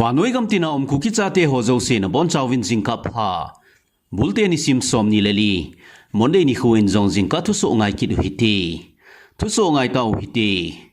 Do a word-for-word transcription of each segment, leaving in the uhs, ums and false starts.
Panoi gamtina um Kuki chate ho jouse nabonchauvin jingkah pha. Bulte nisim somni le li, Monday nikho in jong jingkah thusoh ngai kit u hite. Thusoh ngai tau hite.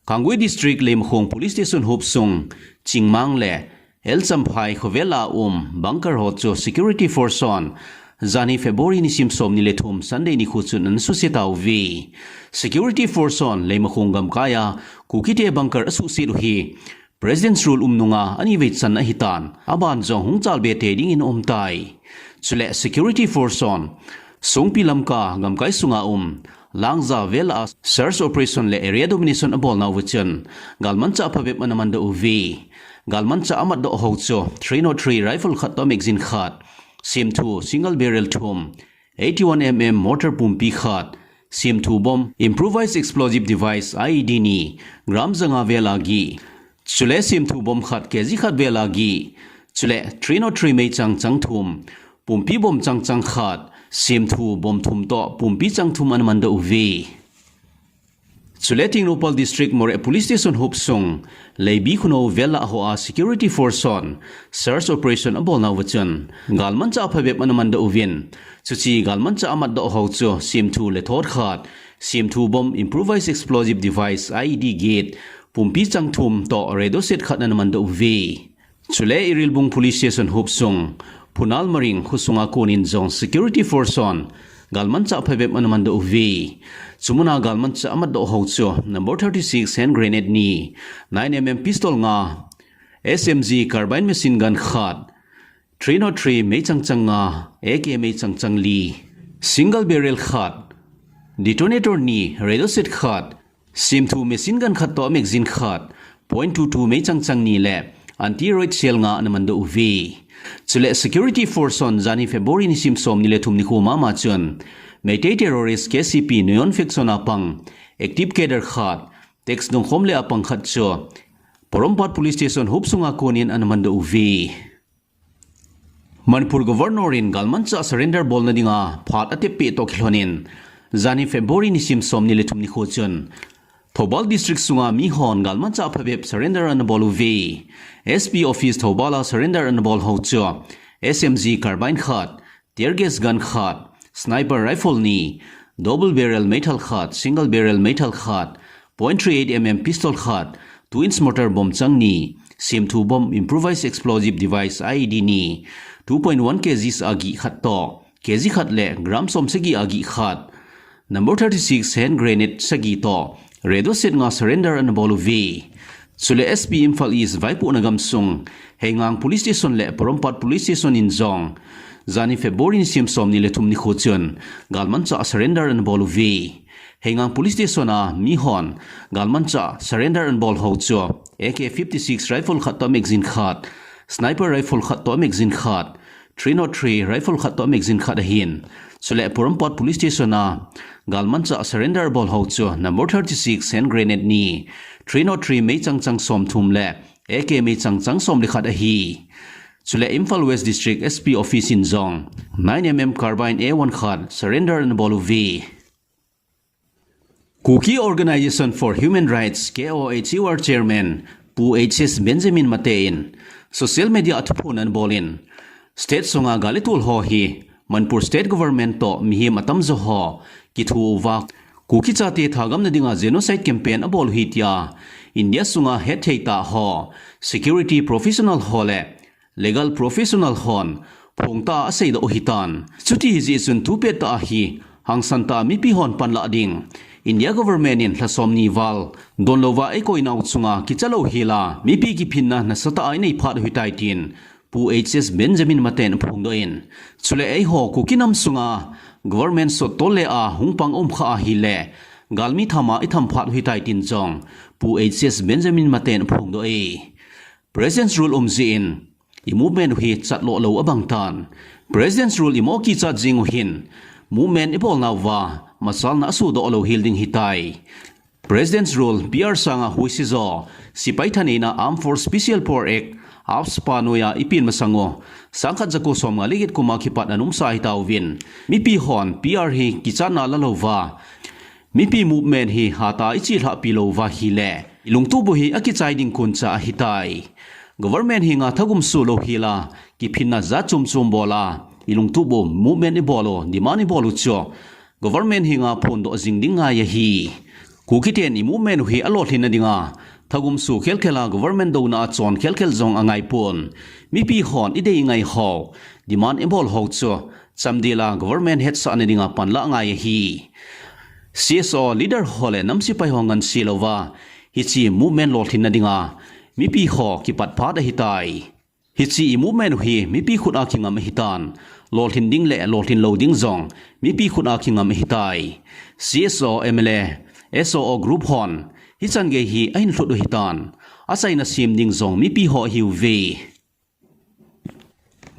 Kangui District Leimakhong Police Station hopsung, Chingmang le L Champhai khovel a um bunker ho chu security force hon janhi February nisim somni le thum Sunday nikho chun ana suse tauve. Security force hon Leimakhong gamkai a Kukite bunker asuhset u hi President's Rule um nunga anivei channa ahitan, aban jong hung chalbe tei dingin aumtai. Chule security force hon Songpi Lamka gamkai sunga um Langja vel a search operation le area domination abolnauva chun galmanchah phabep ana mandoh uve. Galmanchah amatdoh ho chu three nought three rifle khat toh magazine khat, semthu single barrel thum, eighty-one M M mortar pumpi khat, semthu bomb, improvised explosive device, I E D ni, gram janga vel a gih, chule semthu bomb khat K G khat vel a gih, chule three nought three meichang chang thum, pumpi bomb chang chang khat, semthu bomb thum toh pumpi chang thum ana mandoh uve. Chule Tengnoupal District Moreh Police Station hopsung, Leibi Khunou vel a hoa security force hon search operation abolnauva chun galmanchah phabep ana mandoh uvin. Chuche galmanchah amatdoh ho chu semthu lethot khat, semthu bomb, improvised explosive device, I E D gate, pumpi chang thum toh radio set khat ana mandoh uve. Chule Irilbung Police Station hopsung, Phunal Maring khosunga konin jong security force hon galmanchah phabep ana mandoh uve. Chumuna galmanchah amatdoh ho chu number thirty-six hand grenade ni, nine M M pistol nga, S M G carbine machine gun khat, three nought three meichang chang nga, A K meichang chang li, single barrel khat, detonator ni, radio set khat, semthu machine gun khat toh magazine khat, point two two meichang chang ni le anti-riot shell nga ana mandoh uve. Chule security force hon janhi February nisim somni le thum nikho mama chun Meitei terrorist K C P Noyon faction a pang active cadre khat, Tex Dongkhomle a pang khat chu Porompat Police Station hopsunga konin ana mandoh uve. Manipur Governor in galmanchah surrender bolna dinga phat ateppeh toh kilhonin, janhi February nisim somni le thum nikho chun Thoubal District sunga mihon galmanchah phabep surrender ana bol uve. S P Office Thoubal a surrender ana bol ho chu S M G carbine khat, tear gas gun khat, sniper rifle ni, double barrel meithal khat, single barrel meithal khat, point three eight M M pistol khat, two inch mortar bomb chang ni, semthu bomb, improvised explosive device I E D ni, two point one K Gs a gih khat toh, K G khat le gram som sagi a gih khat, number thirty-six hand grenade sagi toh radio set nga surrender ana bol uve. Chule S P Imphal East vaipohna gamsung, Heingang Police Station le Porompat Police Station in jong, janhi February nisim somni le thum nikho chun galmanchah surrender ana bol uve. Heingang Police Station a mihon galmanchah surrender ana bol ho chu A K fifty-six rifle khat toh magazine khat, sniper rifle khat toh magazine khat, three nought three rifle khat toh magazine khat ahin. Chule Porompat Police Station a galmanchah surrender bol ho chu number thirty-six hand grenade ni, three nought three meichang chang som thum le A K meichang chang som le khat ahi. Chule Imphal West District S P Office in jong nine M M carbine A one khat surrender ana bol uve. Kuki Organization for Human Rights, K O H U R Chairman, Pu H S Benjamin Mate in social media a thuphon ana bol in, state sunga gal le tol ho hi Manipur State Government toh mihem atamjo ho kitho uva Kuki chate thagamna dinga genocide campaign abol u ahi tia India sunga hetthei tah ho, security professional ho le legal professional hon phongtah a aseidoh u ahitan. Chuti ahijeh chun tupet tah a hi hangsan tah a mipi hon panlah ding, India government in lha somni val donlouva eikoinau chunga kicha louhel a mipi kiphinna nasatah a inei phat u ahitai tin Pu H S Benjamin Mate in aphongdoh in, chule eiho Kuki nam sunga government sottol le a hung pang umkha ahile galmi thama itham phat u ahitai tin jong Pu H S Benjamin Mate in aphongdoh e. President's Rule um jeh in i movement u hi chatloh lou abang tan. President's Rule imo kichat jing u hin movement ibolnauva machalna asohdoh louhel ding ahitai. President's Rule, P R sanga huisi jo, sepai thaneina Armed Force Special Power Act, AFSPA noiya ipen masang u, sangkhat jako somnga le get kuma kipat ana umsa ahitauvin, mipi hon P R hi kichatna lalouva, mipi movement hi hatah a ichelhahpi louva ahile, ilungtup u hi akichai ding koncha ahitai. Government henga thagum suh lou hila, kiphinna jat chom chom bola, ilungtup u movement ibol u, demand ibol u chu government henga phondoh jing ding ngai ahi. Kukiten i movement u hi alolhinna dinga thagum suh khelkhel a government douna a chon khelkhel jong angaipon. Mipi hon idei ngai ho, demand ibol ho chu chamdel a government hetsahna dinga panla ngai ahi. C S O leader ho le nam sipai ho ngansi louva, hiche movement lolhinna dinga mipi ho kipat phat ahitai. Hiche i movement u hi mipi khut a kingam ahitan. Lolhin ding le lolhin lou ding jong mipi khut a kingam ahitai. C S O, M L A, S O O group hon hichan gei hi ahin lhut u ahitan. Achaina sem ding jong mipi ho ahiuve.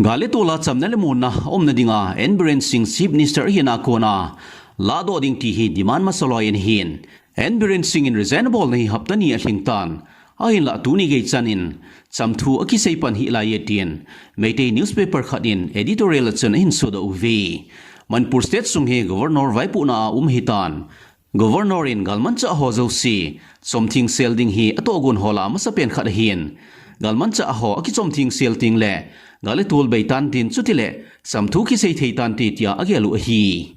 Gal le tol a chamna le muonna aumna dinga N Biren Singh Chief Minister ahina kona lahdoh ding ti hi demand masa loi in ahin. N Biren Singh in resign abolna hi hapta ni alhingtan. Ahinlah tuni gei chanin chamthu akisei pan hih laiye tin Meitei newspaper khat in editorial a chun ahin sodoh uve. Manipur State sung hi Governor vaipohna a um ahitan. Governor in galmanchah ho jouse chomtheng sel ding hi atohgon ho lah a masapen khat ahin. Galmanchah ho akichomtheng sel tengle gal le tol beitan tin, chutile chamthu kisei thei tante tia agel u ahi.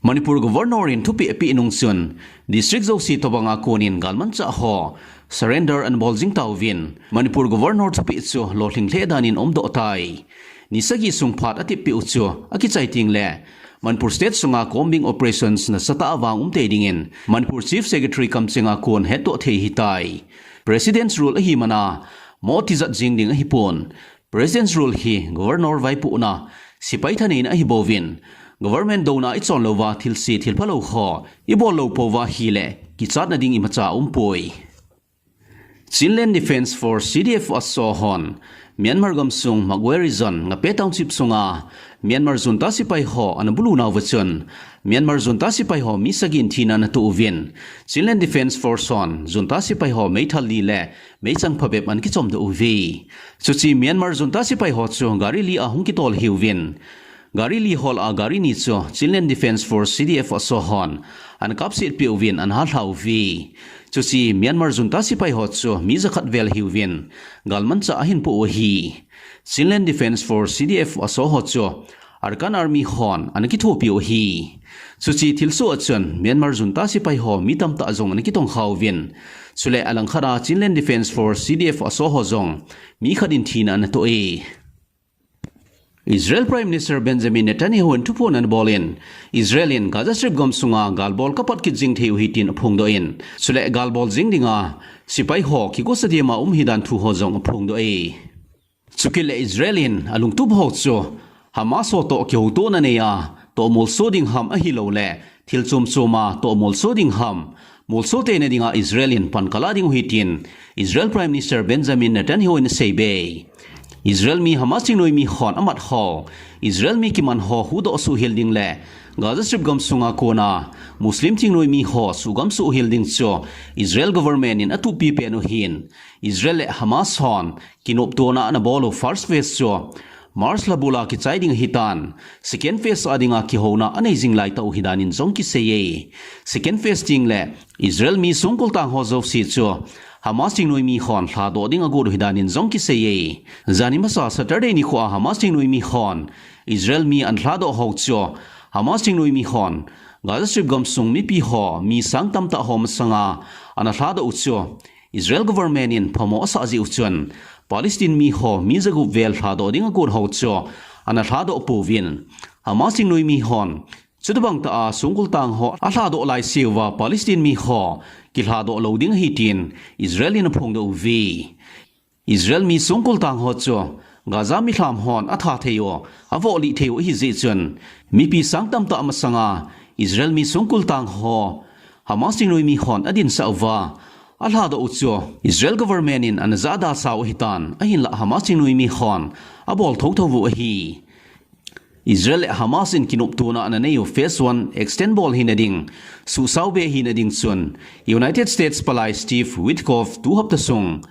Manipur Governor in thupeh apeh nung chun district jouse tobanga konin galmanchah ho surrender anabol jing tauvin, Manipur Governor thupeh chu lolhing lheh danin aumdoh tai. Ni sagi sung phat ateppeh u chu akichai tengle Manipur State sunga combing operations nasatah a vang umtei dingin Manipur Chief Secretary kamchenga kon hetdoh thei ahitai. President's Rule ahi mana mo tijat jing ding ahipon. President's Rule hi Governor vaipohna, sipai thaneina ahibouvin, government douna ichon louva thilse thilphalou ho ibol lou pouva ahile kichatna ding imacha aumpoi. Chinland Defence Force, C D F, ASO hon Myanmar gamsung Magway Region, Ngape Township sunga Myanmar junta sipai ho anabulu nauva chun Myanmar junta sipai ho mi sagi in thina anatoh uvin, Chinland Defence Force hon junta sipai ho meithal li le meichang phabep anakichomdoh uve. Chuche Myanmar junta sipai ho chu gari li a hung kitol ahiuvin, gari li ho lah a gari ni chu Chinland Defence Force, C D F, ASO hon anakapsetpeh uvin anahalha uve. Chuche Myanmar junta sipai ho chu mi jakhat vel ahiuvin, galmanchah ahinpoh u ahi. Chinland Defence Force, C D F, ASO ho chu Arakan Army hon anakithopi u ahi. Chuche thilsoh a chun Myanmar junta sipai ho mi tamtah jong anakitongkha uvin, chule alangkhat a Chinland Defence Force, C D F, ASO ho jong mi khat in thina anatoh e. Israel Prime Minister Benjamin Netanyahu in thuphon anabol in, Israel in Gaza Strip gamsunga galbol kapat kit jing thei u ahi tin aphongdoh in, chule galbol jing dinga sipai ho kigosa diam a um ahidan thu ho jong aphongdoh e. Chukit le Israel in alungtup ho chu Hamas ho toh kihoutona nei a tohmolso ding ham ahiloule thil chom chom a tohmolso ding ham, molso teina dinga Israel in pan kalah ding u ahi tin Israel Prime Minister Benjamin Netanyahu in aseibe. Israel mi Hamas thingnoimi hon amat ho, Israel mi kiman ho huhdoh suhhel ding le Gaza Strip gamsunga kona Muslim thingnoimi ho suhgam suhhel ding chu Israel government in atuhpi pen u ahin, Israel le Hamas hon kinoptona anabol u first phase chu March lha bula kichai ding ahitan, second phase a dinga kihouna anei jing laitah u ahi danin jong kiseiye. Second phase tengle Israel mi songkul tang ho jouse chu Hamas thingnoimi hon lhadoh ding agot u ahi danin jong kiseiye. Jani masa Saturday nikho a Hamas thingnoimi hon Israel mi analhadoh ho chu Hamas thingnoimi hon Gaza Strip gamsung mipi ho mi sang tamtah ho masanga analhadoh u chu Israel government in phamo asah jeh u chun Palestine mi ho mi jagup vel lhadoh ding agot ho chu analhadoh pouvin, Hamas thingnoimi hon chutobang tah a songkul tang ho alhadoh laiseuva Palestine mi ho kilhadoh lou ding ahi tin Israel in aphongdoh uve. Israel mi songkul tang ho chu Gaza milham hon atha thei u, avohlih thei u ahi jeh chun mipi sang tamtah masanga Israel mi songkul tang ho Hamas thingnoimi hon adinsah uva alhadoh u chu Israel government in anajahda sau ahitan, ahinlah Hamas thingnoimi hon abol thouthou u ahi. Israel le Hamas in kinoptona ananei u phase one extend bol hina ding, suhsaobe hina ding chun United States palai Steve Witkoff tu hapta sung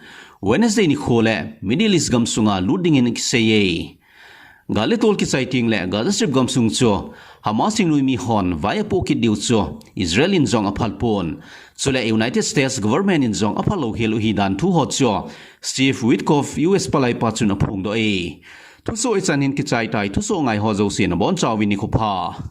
Wednesday nikho le Middle East gamsunga lut dingin akiseiye. Gal le tol kichai tengle Gaza Strip gamsung chu Hamas thingnoi mi hon vai apoh kit diu chu Israel in jong aphal pon. Chule United States government in jong aphal lou hel u ahi dan thu ho chu Steve Witkoff U S palai pa chun aphongdoh e. Thusoh hichan hin kichai tai, thusoh ngai ho jouse nabonchauvin nikho pha.